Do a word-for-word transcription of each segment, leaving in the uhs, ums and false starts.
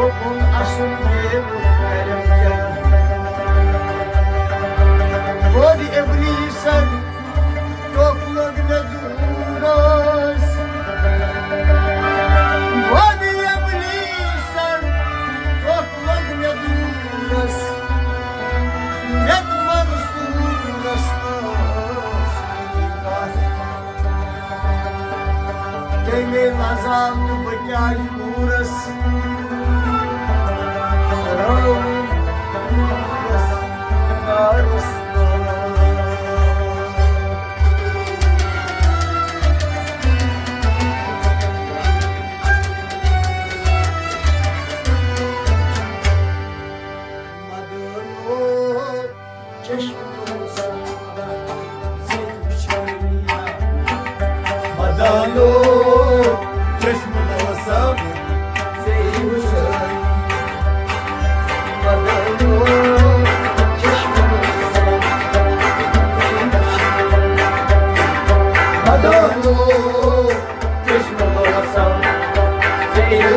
کُن اَسُن بیرُن کَرٮ۪م کیٛاہ؟ وۄد اِبلیٖسَن ٹوٚپھ لوٚگ مےٚ دوٗرَس۔ وۄد اِبلیٖسَن ٹوٚپھ لوٚگ مےٚ دوٗرَس۔ مےٚ تہٕ منصوٗرَس ٲس تٔمے نظام تہٕ بہٕ کیٛازِ نوٗرس رٲوٕم نارس نار۔ مدنو چشمہٕ سا ژےٚ وٕچھٲنی۔ مدانو چشمہٕ سا ژےٚ وٕچھٲنی۔ مدانو چشمہٕ سا ژےٚ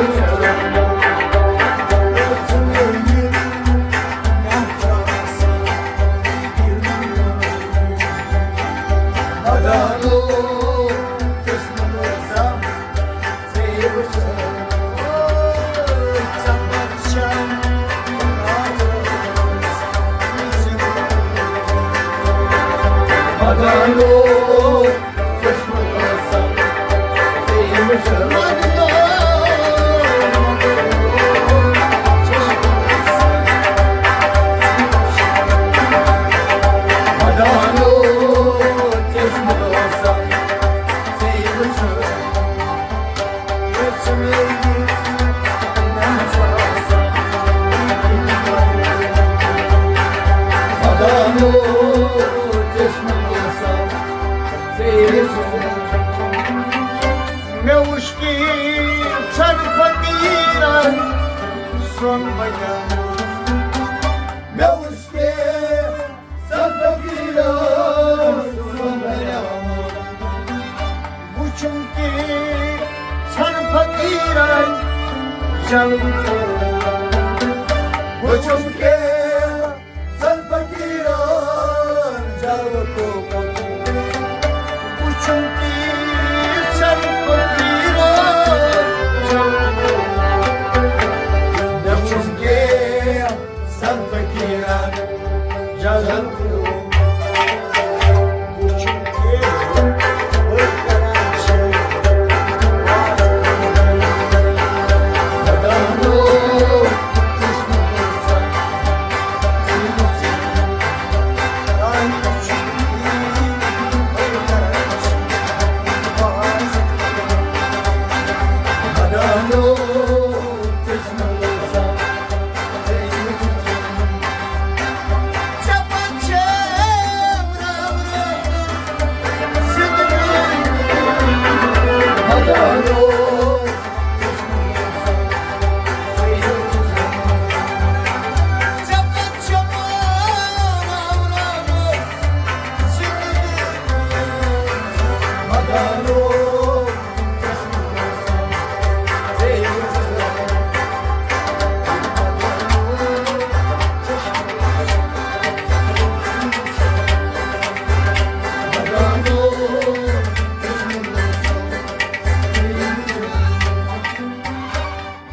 وٕچھٲنی۔ مدانو مےٚ وُچھ کینٛژن فقیٖرن سۄن بنیومُت۔ مےٚ وُچھ کینٛژن فقیٖرن سۄن بنیومُت۔ وُچھُم کینٛژن فقیٖرن جلوٕ۔ وُچھُم کینٛژن فقیٖرن جلوٕ۔ وُچھُم کینٛژن فقیٖرن جلوٕ۔ وُچھُم کینٛژن فقیٖرن جلوٕ۔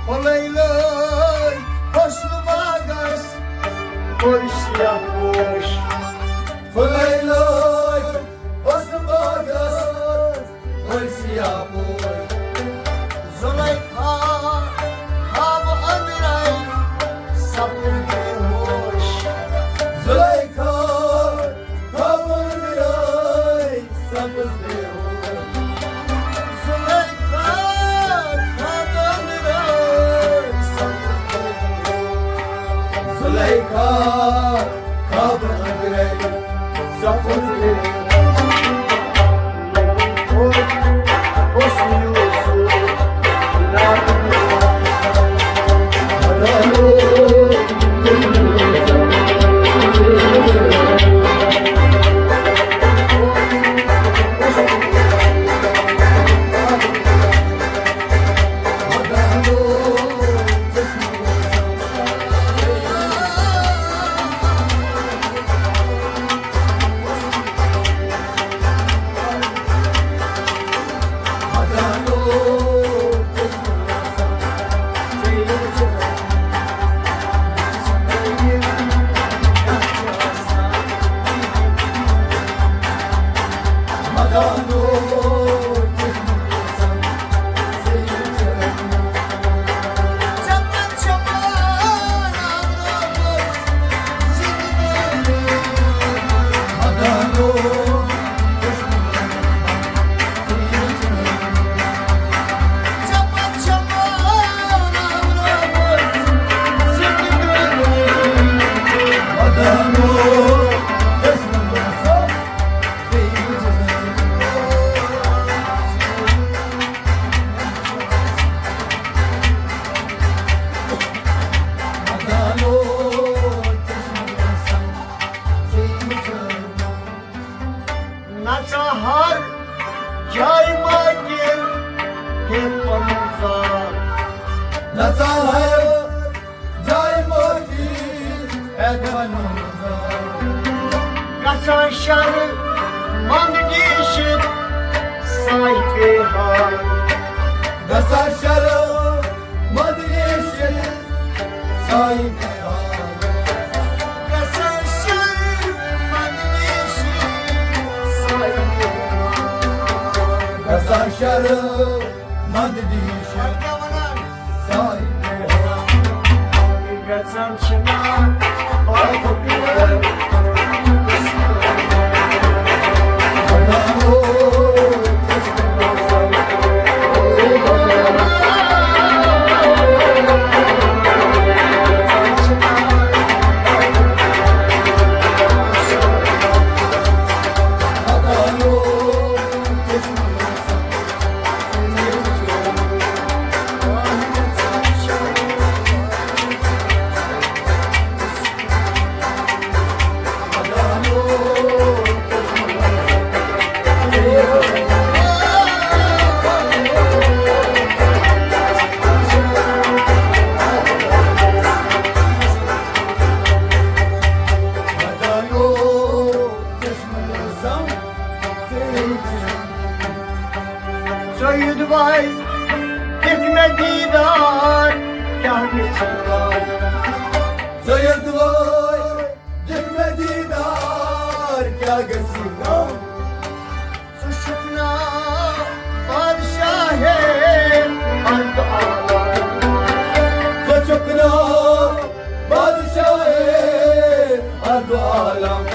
پھۄلے لٲگۍ حسن باغس پھٔلۍ سیاہ پوش۔ پھۄلے لٲگۍ حسن باغس پھٔلۍ سیاہ پوش۔ زلیخا خواب أنٛدرے سپُد بے ہوش۔ زلیخا خواب أنٛدرے سپُد بے ہوش۔ زلیخا خواب أنٛدرے سپُد بے ہوش۔ زلیخا خواب أنٛدرے سپُد بے ہوش۔ نژان ہر جایہِ ماتی ہیٚتھ پنُن زال۔ نژان ہر جایہِ ماتی ہیٚتھ پنُن زال۔ گژھان شرمند نیٖشِتھ ساے بے حال۔ گژھان شرمند نیٖشِتھ ساے بے حال۔ گژھان شرمند نیٖشِتھ ساے بے حال۔ گژھان شرمند نیٖشِتھ ساے بے حال۔ گژھان چھِنہٕ ژٕ یوٚدوَے دِکھ مےٚ دیٖدار، کیٛاہ گژھِ غم؟ ژٕ یوٚدوَے دِکھ مےٚ دیٖدار، کیٛاہ گژھِ غم؟ ژٕ چھُکھ نا بادشاہ ہے ارد عالم۔ ژٕ چھُکھ نا بادشاہ ہے ارد عالم۔